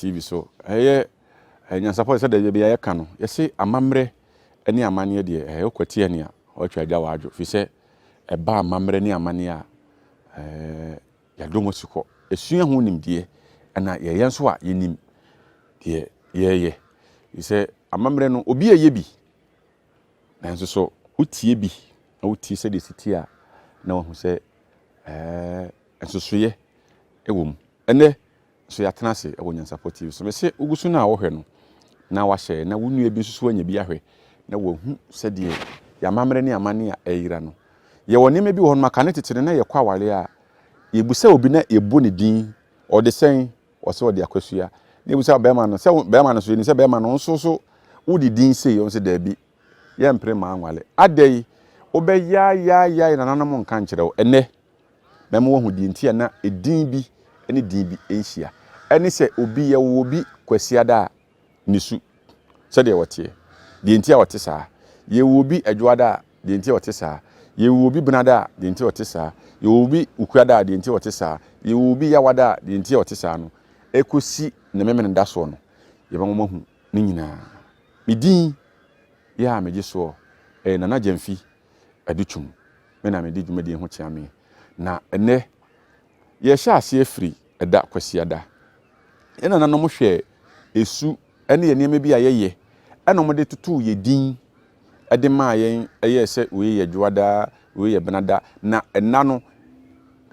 TV so. Ɛyɛ nyansapɔ sɛ deɛ bia yɛka no, yɛse amammerɛ ne amanneɛ deɛ, ɛyɛ wokwati ɛne a ɔtwa agya w'adwo, firi sɛ ɛba amammerɛ ne amanneɛ a, yɛadɔ mu asukɔ. Ɛsua ho nimdeɛ, ɛna yɛyɛ nso a yɛnim deɛ yɛyɛ. Firi sɛ amammerɛ no, obi ɛyɛ bi, nanso so wotie bi na wotie sɛdeɛ ɛsi tie a, na wahu sɛ nsosoeɛ ɛwɔ mu. Ɛnɛ nso yɛatena ase wɔ Nyansapɔ TV so. Mese wogu so no a wohwɛ no na wahyɛ na wo nua bi nso so anya bi ahwɛ na wahu sɛdeɛ yɛamammerɛ ne amanne a ɛyera no. Yɛwɔ nneɛma bi wɔ hɔ no maka ne tete no na yɛkɔ aware a yɛbusa obi na yɛbɔ ne din ɔde sɛn ɔsɛ ɔde Akosua na yɛbusa bɛrima no sɛ bɛrima no so yɛnim sɛ bɛrima no nso so wode din sei ɔno sɛ daabi yɛmpere maa nwale adɛn wobɛyaayaayaae nananom nka nkyerɛ wo. Ɛnɛ mɛma woahu deɛ nti a na edin bi ne din bi nhyia. Ɛne sɛ obi, yɛwoo obi Kwasiada a, ne su, sɛdeɛ ɔteɛ, deɛ nti a ɔte saa. Yɛwoo obi Adwoada a, deɛ nti a ɔte saa. Yɛwoo obi Benada a, deɛ nti a ɔte saa. Yɛwoo obi Wukuada a, deɛ nti a ɔte saa. Yɛwoo obi Yawada a, deɛ nti a ɔte saa no, ɛkɔsi ne Memeneda soɔ no, yɛbɛma moahu ne nyinaa. Me din yɛ a megye soɔ ɛyɛ Nana Gyamfi Adutwum. Me na medi dwumadie ho kyeame. Na ɛnnɛ, yɛrehyɛ aseɛ firi ɛda Kwasiada. Yɛn nananom hwɛɛ esu ne yɛn nneɛma bi a yɛyɛ ɛna wɔde totoo yɛn din de maa yɛn ɛyɛɛ sɛ wei yɛ Dwoada, wei yɛ Benada. Na ɛnna no,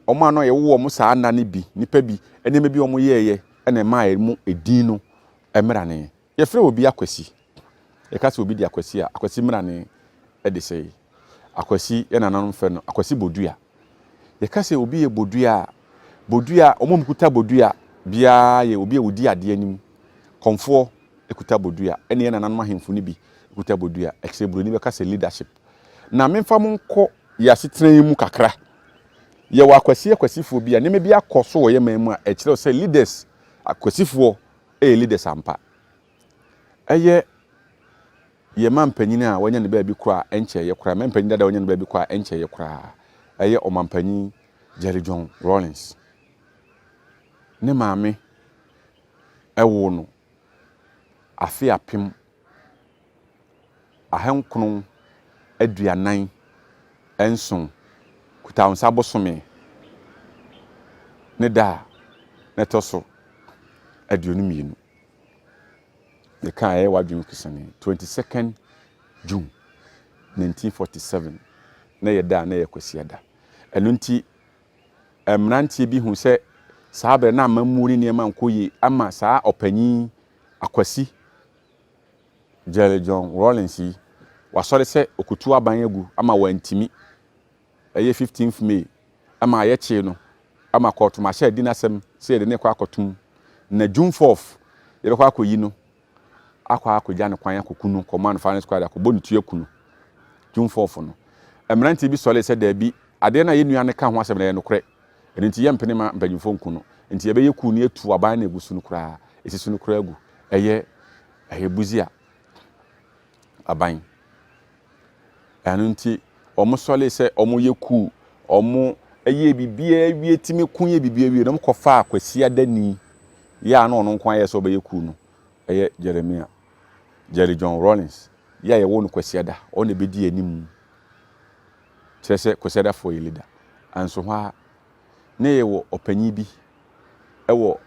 wɔn a na yɛwoo wɔn saa nna no bi, nnipa bi, nneɛma bi a wɔyɛeɛ ɛna ɛmaa yɛn mu edin no mmerane. Yɛfrɛ obi Akwasi. Yɛka sɛ obi de Akwasi a, Akwasi mmerane de sɛe. Akwasi, yɛn nananom frɛ no Akwasi Bodua. Yɛka sɛ obi yɛ Bodua a, Bodua, wɔn a wɔkuta Bodua biara yɛ obi a ɔdi adeɛ anim. Kɔmfoɔ kuta Bodua, ɛne yɛn nananom ahemfo no bi kuta Bodua. Ɛkyerɛ Buroni bɛka sɛ leadership. Na memfa mo nkɔ yɛn asetena yi mu kakra. Yɛwɔ Akwasi Akwasifoɔ bi a nneɛma bi akɔ so wɔ yɛn man mu a ɛkyerɛ sɛ leaders, Akwasifoɔ yɛ leaders ampa. Ɛyɛ yɛn mampanyin a wanya ne baabi kɔ a ɛnkyɛeɛ koraa, mampanyin dada a wanya ne baabi kɔ a ɛnkyɛeɛ koraa, ɛyɛ ɔmampanyin Jerry John Rawlings. Ne maame woo no afe 1947, Kutawnsa bosome ne da a na ɛtɔ so 22. Meka a ɛyɛ w'adwene kesenee. 22nd June 1947 na ɛyɛ da a na ɛyɛ Kwasiada. Ɛno nti mmeranteɛ bi hu sɛ saa berɛ na amammuo ne nneɛma nkɔ yie ama saa ɔpanyin Akwasi Jerry John Rawlings yi, wasɔre sɛ ɔkɔtu aban agu ama wantumi. Ɛyɛ 15th May ma yɛkyee no ma kɔɔto mahyɛ adi n'asɛm sɛ yɛde no rekɔ akɔtom na June 4th yɛbɛkɔ akɔyi no akɔ akɔgya no kwan akɔku no kɔma no firing squad akɔbɔ ne tu aku no June 4th no. Mmeranteɛ bi sɔree sɛ daabi, adeɛ no a yɛn nua no ka ho asɛm no ɛyɛ nokorɛ, ɛno nti yɛmpene ma mpanyimfoɔ nku no, nti yɛbɛyɛ kuo no yɛatu aban no a ɛgu so no koraa, ɛsi so no koraa agu. Ɛyɛ ɛyɛ Busia aban. Ɛno nti, wɔsɔree sɛ wɔyɛ kuw, wɔyɛɛ biribiara wie tumi ko yɛ biribiara wie na wɔkɔfaa Kwasi Adani yɛ a na ɔno nko ara yɛ sɛ ɔbɛyɛ kuw no, ɛyɛ Jeremiah, Jerry John Rawlings, yɛ a yɛwoo no Kwasiada, ɔno na ɛbɛdii anim kyerɛ sɛ Kwasiadafoɔ yɛ leader. Nso hɔ ara na yɛwɔ ɔpanyin bi wɔ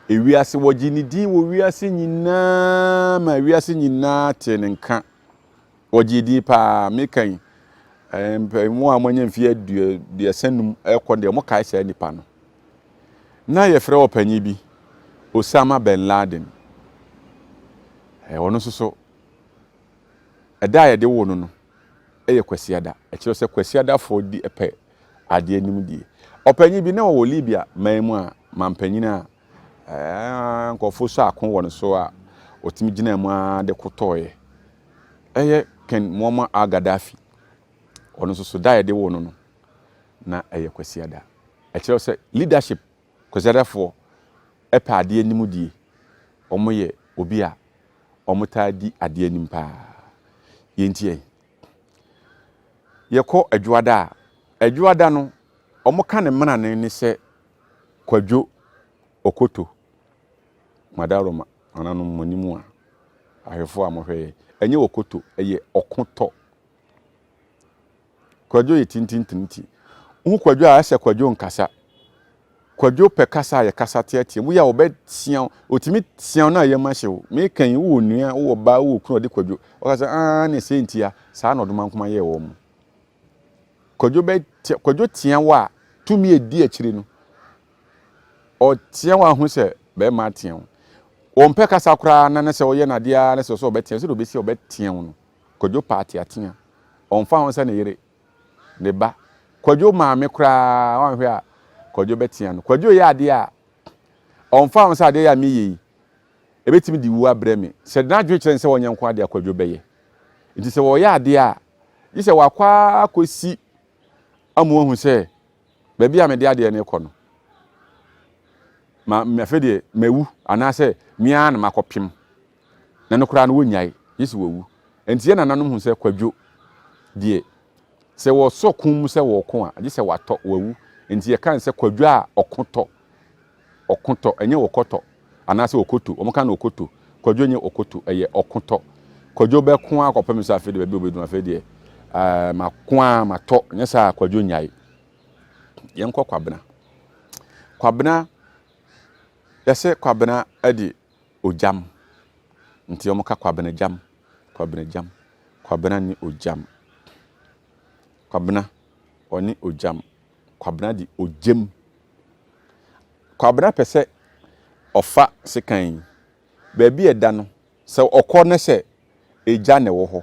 ewiase, wɔgye ne din wɔ wiase nyinaa ma wiase nyinaa tee ne nka. Wɔgyee din paa. Meka yi, mo a moanya mfeɛ 35 ɛkɔ deɛ, mokae saa nipa no. Na yɛfrɛ ɔpanyin bi Osama Ben Laden. Ɔno nso so, ɛda a yɛde woo no no yɛ Kwasiada. Ɛkyerɛ sɛ Kwasiadafoɔ di pɛ adeɛ anim die. Ɔpanyin bi na ɔwɔ Libya man mu a mampanyin a nkurɔfoɔ sɔ ako wɔ ne so a ɔtumi gyinaa mu ara de ko tɔeɛ. Ɛyɛ Ken Muammar al-Gaddafi. Ɔno nso so da a yɛde woo no no, na ɛyɛ Kwasiada. Ɛkyerɛ sɛ leadership, Kwasiadafoɔ pɛ adeɛ anim die. Wɔyɛ obi a wɔtaa di adeɛ anim paa. Yɛntie. Yɛkɔ Adwoada a, Adwoada no, wɔka ne mmarane ne sɛ Kwadwo Okoto. Madaroma, nananom mo anim a, ahwɛfoɔ a mohwɛ yɛ, ɛnyɛ ɔkoto, ɛyɛ ɔkotɔ. Kwadwo yɛ tintintinti. Wohu Kwadwo a, ɛsɛ Kwadwo nkasa. Kwadwo pɛ kasa a yɛkasa teatea mu. Woyɛ a ɔbɛtea wo. Ɔtumi tea wo na yam ahye wo. Meka yi, wowɔ nua, wowɔ ba, wowɔ kunu a ɔde Kwadwo. Ɔka sɛ, aa ne sɛ ntia. Saa na Ɔdomankoma yɛɛ wɔn. Kwadwo bɛ Kwadwo tea wo a, tumi a ɛdi akyire no, ɔtea wo a hu sɛ bɛrima atea wo. Ɔmpɛ kasa koraa na ne sɛ ɔyɛ n'adeɛ ara ne sɛ ɔsɛ ɔbɛtea sɛdeɛ ɔbɛsi a ɔbɛtea wo no. Kwadwo pɛ ateatea. Ɔmfa ho sɛ ne yere, ne ba. Kwadwo maame koraa wanhwɛ a Kwadwo bɛtea no. Kwadwo yɛ adeɛ a ɔmfa ho sɛ adeɛ yɛ a meyɛ yi ɛbɛtumi de wuo abrɛ me. Sɛ n'adwene kyerɛ no sɛ ɔnyɛ nko adeɛ a Kwadwo bɛyɛ. Nti sɛ wɔyɛ adeɛ a gye sɛ wakɔ ara akɔsi ama wahu sɛ baabi a mede adeɛ no rekɔ no ma afei deɛ mawu anaasɛ me ara na makɔpem. Na no koraa no wɔnnyae, gye sɛ wɔawu. Enti yɛn nananom hu sɛ Kwadwo deɛ, sɛ wɔsɔ ko mu sɛ wɔreko a, gye sɛ watɔ, wawu. Enti yɛka no sɛ Kwadwo a ɔko tɔ. Ɔko tɔ, ɛnyɛ ɔkɔtɔ, anaasɛ ɔkoto. Wɔka no ɔkoto. Kwadwo nyɛ ɔkoto, ɛyɛ ɔko tɔ. Kwadwo bɛko ara kɔpem sɛ afei deɛ baabi a ɔbɛduru afei deɛ, ɛɛ, mako ara matɔ. Nyɛ saa a, Kwadwo nnyae. Yɛnkɔ Kwabena. Kwabena, yɛse Kwabena de ogyam. Nti wɔn ka Kwabena gyam, Kwabena gyam, Kwabena ne ogyam. Kwabena ɔne ogyam, Kwabena de ogyam. Kwabena pɛ sɛ ɔfa sekan yi, baabi a ɛda no, sɛ ɔkɔ ne sɛ egya na ɛwɔ hɔ,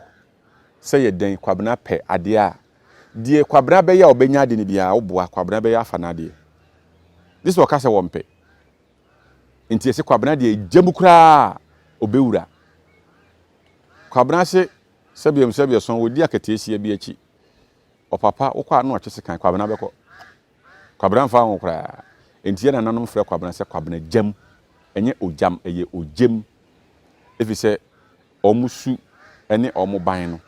sɛ yɛ dɛn, Kwabena pɛ adeɛ a, deɛ Kwabena bɛyɛ a ɔbɛnya ade no biara, woboa, Kwabena bɛyɛ afa n'adeɛ. Gye sɛ ɔka sɛ wɔmpɛ. Nti yɛse Kwabena deɛ gya mu koraa a ɔbɛwura. Kwabena se sɛbiam sɛbiasɔn wɔdi akataasia bi akyi. Ɔpapa wokɔ a na watwe sekan, Kwabena bɛkɔ. Kwabena mfa ho koraa. Nti yɛ nananom frɛ Kwabena sɛ Kwabena gyam. Ɛnyɛ ogyam, ɛyɛ ogyam. Ɛfiri sɛ wɔn su ne wɔn ban no,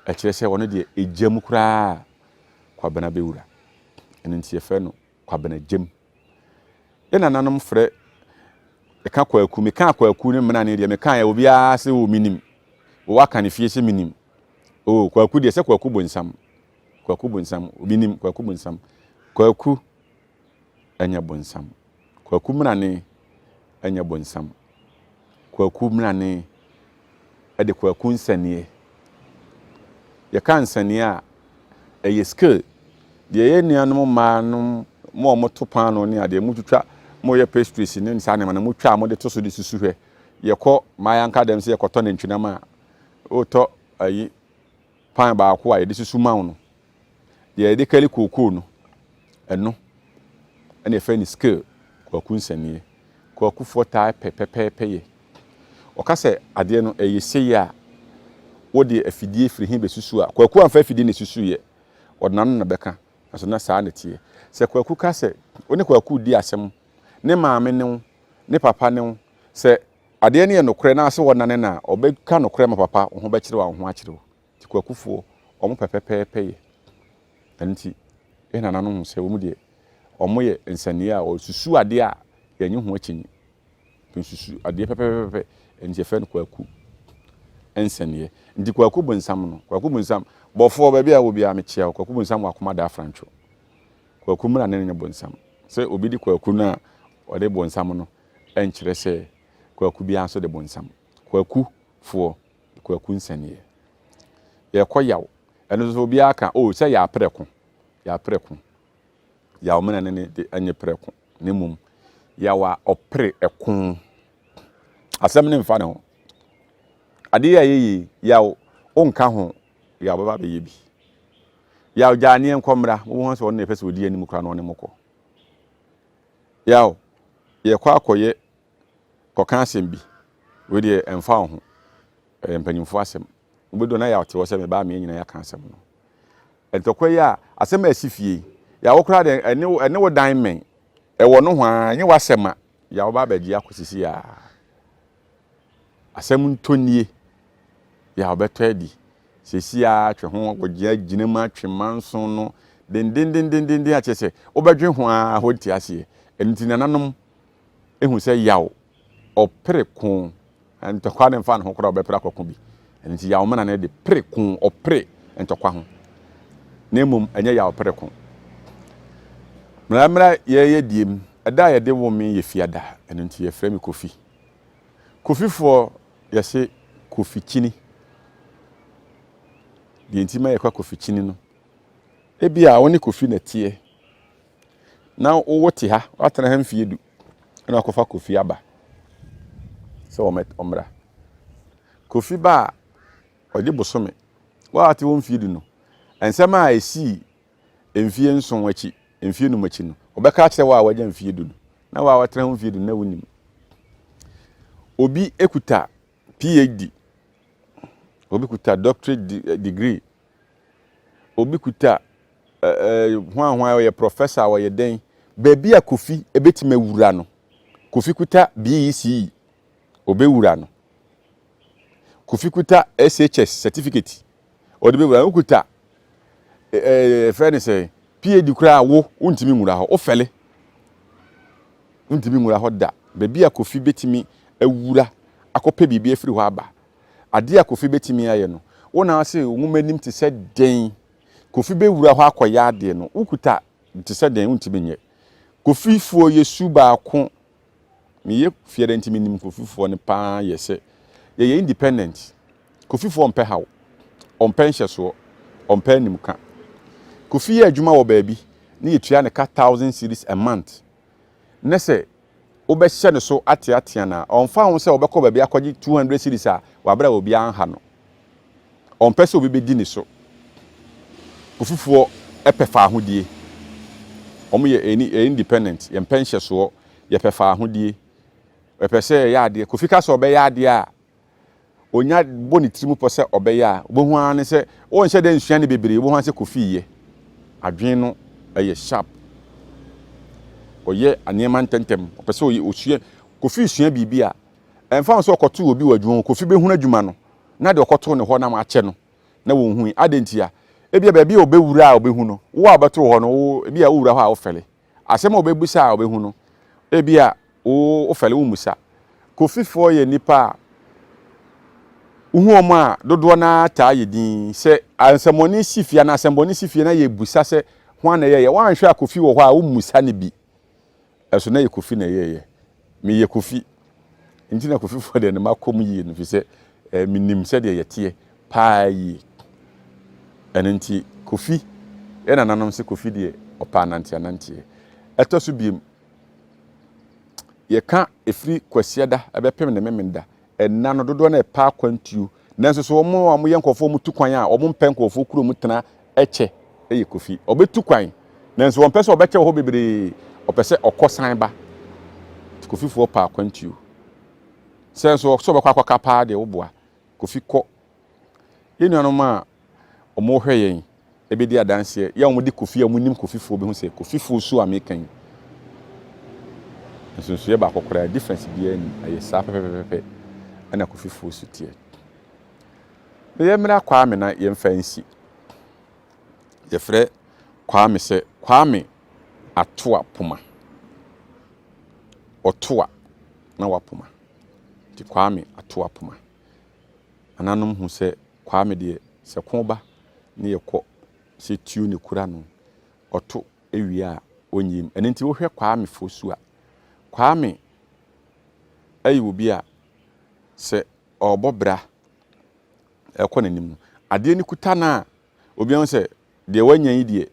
ɛkyerɛ sɛ ɔno deɛ egya mu koraa a Kwabena bɛwura. Ɛno nti yɛfrɛ no Kwabena gyam. Yɛ nananom frɛ ɛka kwaku mekaa kwaku ne mmenane deɛ mekaeɛ obiara sɛ o menim o aka ne fie sɛ menim o kwaku deɛ sɛ kwaku bonsam kwaku bonsam obi nim kwaku bonsam kwaku ɛnyɛ bonsam kwaku mmenane ɛnyɛ bonsam kwaku mmenane de kwaku nsɛnneɛ. Yɛka nsɛnneɛ a, ɛyɛ skill. Deɛ yɛn nuanom mmaa nom, mo a wɔto paanoo ne adeɛ, motwitwa, moyɛ pastries ne saa nneɛma no, motwa a mode to so de susu hwɛ. Yɛkɔ mmaa anka dɛm sɛ yɛkɔtɔ nantwinam a, wotɔ ayi pan baako a yɛde susu ma wo no, Deɛ yɛde kari kookoo no, ɛno na yɛfrɛ no scale, kwaku nsɛnniiɛ. Kwakufoɔ taa pɛ pɛpɛɛpɛ yɛ. Ɔka sɛ adeɛ no ɛyɛ sei a, wode afidie firi he bɛsusu a, kwaku amfa afidie na ɛsusuiɛ, ɔde n'ano na bɛka, nanso na saa na ɛteɛ. Sɛ kwaku ka sɛ, wo ne kwaku redi asɛm, ne maame ne wo, ne papa ne wo, sɛ adeɛ no yɛ nokorɛ na sɛ wɔnane no a, ɔbɛka nokorɛ ma papa, wo ho bɛkyere wo a, wo ho akyere wo. Nti Kwakufoɔ, wɔn pɛ pɛpɛɛpɛ yɛ. Ɛno nti, yɛn nananom hu sɛ wɔn deɛ, wɔyɛ nsɛnniiɛ a wɔsusu adeɛ a yɛnnye ho akyinnye. Nsusu adeɛ pɛpɛɛpɛ, ɛno nti yɛfrɛ no Kwaku nsɛnniiɛ. Nti Kwaku bonsam no, Kwaku bonsam, bɔfoɔ baabi a wɔ biara mekyea wo, Kwaku bonsam wɔ akoma da afrantwo. Kwaku mmra ne no nyɛ bonsam. Sɛ obi de Kwaku no a ɔde bonsam no nkyerɛ sɛ Kwaku biara nso de bonsam. Kwaku foɔ Kwaku nsɛnneɛ. Yɛkɔ yaw. Ɛno nso obiara ka, oh, sɛ yɛ aprɛko. Yɛ aprɛko. Yaw mena ne ne de ɛnyɛ prɛko. Na mmom, yaw a ɔpere ɛko. Asɛm ne mfa ne ho. Adeɛ a ɛyɛ yie, yaw, wonka ho, yaw bɛba abɛyɛ bi. Yaw gyaa neɛ nkɔ mmra, wobɛhu sɛ ɔno na ɛpɛ sɛ ɔdi anim koraa na ɔne mo kɔ. Yaw, yɛkɔ akɔyɛ kɔka asɛm bi, wei deɛ ɛmfa wo ho, ɛyɛ mpanyimfoɔ asɛm. Wobɛdu na yaw te hɔ sɛ me ba me nyina yɛaka asɛm no. Ntɔkwa yi a, asɛm a ɛsi fie yi, yaw koraa deɛ ɛne wo ɛne wo dan mmɛn, ɛwɔ nohoa, ɛnyɛ w'asɛm a, yaw ba abɛgye akɔ sisi a. Asɛm ntɔ nie, yaw bɛtɔ adi. Sisi a twe ho, wɔgyina gyina mu atwe manso no dendendendenden akyerɛ sɛ wobɛdwe ho ara wonte aseɛ. Ɛno nti nananom ehu sɛ yaw. Ɔpere ko. Ntɔkwa no mfa ne ho koraa ɔbɛpere akɔko bi. Ɛno nti yaw mena no de pere ko, ɔpere ntɔkwa ho. Na mmom ɛnyɛ yaw pere ko. Mmara mmara yɛyɛ diem, ɛda a yɛde wo me yɛ fiada, ɛno nti yɛfrɛ me Kofi. Kofifoɔ yɛse Kofi kyini. Deɛ nti ma yɛkɔ Kofi kyini no, ebia wo ne Kofi na ɛteɛ. Na wo te ha, woatena ha mfie du, ɛna wakɔfa Kofi aba sɛ ɔmmra. Kofi ba a, ɔgye bosome. Wo a wote hɔ mfie du no, nsɛm a ɛsii mfie nson akyi, mfie num akyi no, ɔbɛka akyerɛ wo a wagya mfie du no. Na wo a watena ho mfie du no, na wonim. Obi kuta PhD, obi kuta doctorate degree, obi kuta hwan hwan ɔyɛ professor ɔyɛ dɛn baabi a Kofi ebetumi awura no Kofi kuta BECE obewura no Kofi kuta SHS certificate ɔde bɛwura no wokuta ɛɛ fɛ ne sɛ PhD koraa wo wontumi nwura hɔ wofɛle wontumi nwura hɔ da baabi a Kofi betumi awura akɔpɛ biribi afiri hɔ aba Adeɛ a Kofi bɛtumi ayɛ no, wo na ase wo nwoma anim te sɛ dɛn? Kofi bɛwura hɔ akɔyɛ adeɛ no, wokuta te sɛ dɛn? Wontumi nyɛ. Kofifoɔ yɛ su baako. Meyɛ fiada nti menim Kofifoɔ no paa yɛ sɛ yɛyɛ independent. Kofifoɔ mpɛ haw, ɔmpɛ nhyɛsoɔ, ɔmpɛ animka. Kofi yɛ adwuma wɔ baabi ne yɛtua ne ka thousand cedis a month. Ne sɛ wobɛhyɛ no so ateatea no a, ɔmfa ho sɛ ɔbɛkɔ baabi akɔgye 200 cedis a wabrɛ a obiara nha no. Ɔmpɛ sɛ obi bɛdi ne so. Kofifoɔ pɛ faahodie. Wɔn yɛ ɛni independent, yɛmpɛ nhyɛsoɔ, yɛpɛ faahodie. Yɛpɛ sɛ yɛyɛ adeɛ. Kofi ka sɛ ɔbɛyɛ adeɛ a, ɔnya bɔ ne tirim pɔ sɛ ɔbɛyɛ a, wobɛhu ara ne sɛ ɔnhyɛ da nsua ne bebree, wobɛhu ara sɛ Kofi yɛ. Adwene no ɛyɛ sharp. Ɔyɛ nneɛma ntɛntɛm. Ɔpɛ sɛ ɔyɛ ɔsua. Kofi sua biribi a, ɛmfa ho sɛ ɔkɔtoo obi wɔ adwuma mu, Kofi bɛhunu adwuma no na deɛ ɔkɔtoo ne hɔ nam akyɛ no na wɔnhui. Adɛn ntia? Ebia baabi a ɔbɛwura a ɔbɛhu no, wo a wobɛtoo hɔ no, wo ebia wowura hɔ a wofɛle. Asɛm a ɔbɛbisa a ɔbɛhu no, ebia wo wofɛle wommisa. Kofifoɔ yɛ nnipa a wohu wɔn a dodoɔ no ara taa yɛ dinn. Sɛ asɛmmɔne si fie anaa asɛmmɔne si fie na yɛbisa sɛ hwan na ɛyɛeɛ, woanhwɛ a Kofi wɔ hɔ a wommisa no bi. Ɛso na ɛyɛ Kofi na ɛyɛeɛ. Meyɛ Kofi. Nti na Kofifoɔ deɛ no makɔ mu yie no firi sɛ eh, menim sɛdeɛ yɛteɛ paa yie. Ɛno nti Kofi, yɛn nananom se Kofi deɛ ɔpɛ ananteananteɛ. Ɛtɔ so biem, yɛka ɛfiri Kwasiada ɛbɛpem ne Memenda, ɛnna no dodoɔ no ɛpɛ akwantuo. Nanso so wɔn a wɔyɛ nkurɔfoɔ wɔn tu kwan a wɔn mpɛ nkurɔfoɔ kurom tena kyɛ yɛ Kofi. Ɔbɛtu kwan, nanso ɔmpɛ sɛ ɔbɛkyɛ wɔ hɔ bebree. Ɔpɛ sɛ ɔkɔ san ba. Nti Kofifoɔ pɛ akwantuo. Sɛ nso sɛ ɔbɛkɔ akɔka paa deɛ woboa. Kofi kɔ. Yɛn nuanom a wɔhwɛ yɛn bɛdi adanseɛ, yɛ a wɔde Kofi a wɔnim Kofifoɔ bɛhu sɛ Kofifoɔ su a meka yi, nsonsoeɛ baako koraa, difference biara nnim. Ɛyɛ saa pɛpɛpɛpɛ ɛna Kofifoɔ su teɛ. Na yɛmmra Kwame na yɛmfa nsi. Yɛfrɛ Kwame sɛ Kwame Atoa Poma. Ɔtoa na wapoma. Nti Kwame Atoa Poma. Nananom hu sɛ Kwame deɛ sɛ ko ba ne yɛkɔ sɛ tuo na ɛkura no, ɔto wie a ɔnyim. Ɛno nti wohwɛ Kwame Fosu a, Kwame yɛ obi a sɛ ɔrebɔ bra ɛrekɔ n'anim no, adeɛ no kuta no a, obiara hu sɛ deɛ wanya yi deɛ,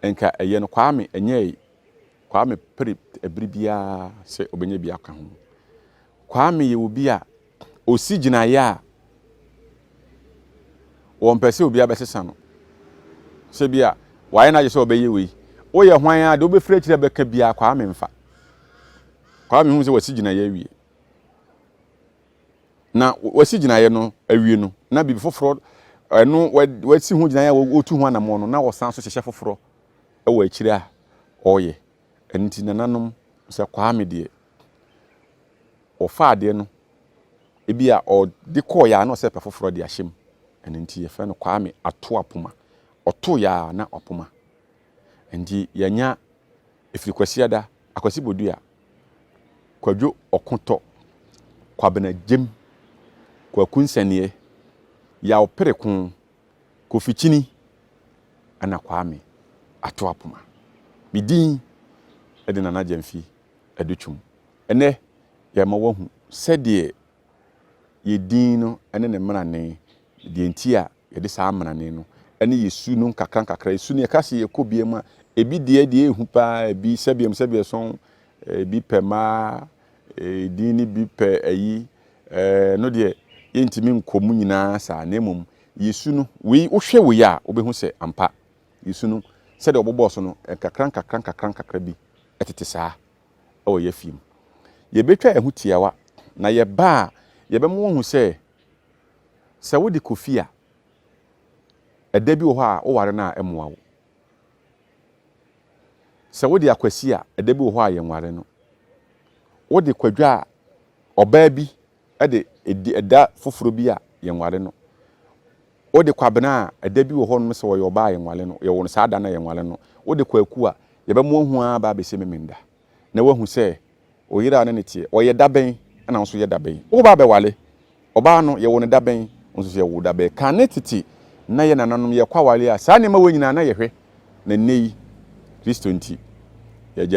nka ɛyɛ no. Kwame ɛnyɛe. Kwame pere ɛbere biara sɛ ɔbɛnya bi aka ho. Kwame yɛ obi a ɔsi gyinaeɛ a wɔmpɛ sɛ obiara bɛsesa no. Sɛ bi a wayɛ n'adwene sɛ ɔbɛyɛ wei, woyɛ hwan a deɛ wobɛfiri akyire bɛka biara Kwame mfa. Kwame hu sɛ wasi gyinaeɛ awie. Na wasi gyinaeɛ no awie no, na biribi foforɔ ɛno wasi ho gyinaeɛ a wɔtu ho anammɔn no, na wɔsan so hyehyɛ foforɔ wɔ akyire a ɔreyɛ. Ɛno nti nananom sɛ Kwame deɛ ɔfa adeɛ no ebi a ɔde kɔɔ yɛ a na ɔsɛ pɛ foforɔ de ahyɛ mu. Ɛno nti yɛfrɛ no Kwame Ato Apoma. Ɔto yɛ a na wapoma. Nti yɛanya ɛfiri Kwasiada, Akwasi Bodua, Kwadwo Ɔkotɔ. Kwabena Gyem, Kwaku Nsɛneɛ, Yaw Pereko, Kofi Kyini ɛna Kwame Ato Apoma. Me din de Nana Gyamfi Adutwum. Ɛnnɛ yɛrema woahu sɛdeɛ yɛ din no ne ne mmarane, deɛ nti a yɛde saa mmarane no ne yɛ su no nkakra nkakra. Yɛ su no yɛka sɛ yɛkɔ bia mu a, ebi deɛ deɛ ɛhu paa, ebi sɛbiam sɛbiɛsɔn, ebi pɛ mmaa, din no bi pɛ ayi, ɛno deɛ yɛntumi nkɔ mu nyinaa saa, na mmom yɛ su no, wei wohwɛ wei a wobɛhu sɛ ampa yɛ su no sɛdeɛ wɔbobɔɔ so no nkakra nkakra nkakra nkakra bi ɛtete saa wɔ yɛn afie mu. Yɛbɛtwa yɛn ho tiawa, na yɛba a, yɛbɛma wɔahu sɛ, sɛ wode kɔ fie a, ɛda bi wɔ hɔ a woware no a ɛmmoa wo. Sɛ wode akwasi a, ɛda bi wɔ hɔ a yɛnware no. Wode kwadwo a, ɔbaa bi de ɛdi ɛda foforɔ bi a yɛnware no. Wode Kwabena a, ɛda bi wɔ hɔnom sɛ ɔyɛ ɔbaa a yɛnwale no, yɛwo no saa da no a yɛnwale no. Wode Kwaku a, yɛbɛma wahu ara aba abɛsi Memenda, na wahu sɛ wo yere a ne no teɛ, ɔyɛ da bɛn na wo nso yɛ da bɛn. Woreba abɛwale ɔbaa no, yɛwo no da bɛn, wo nso so yɛwo wo da bɛn. Kane tete na yɛn nananom yɛkɔ awale a, saa nneɛma wei nyinaa na yɛhwɛ, na nnɛ yi, Kristo nti, yɛagyae.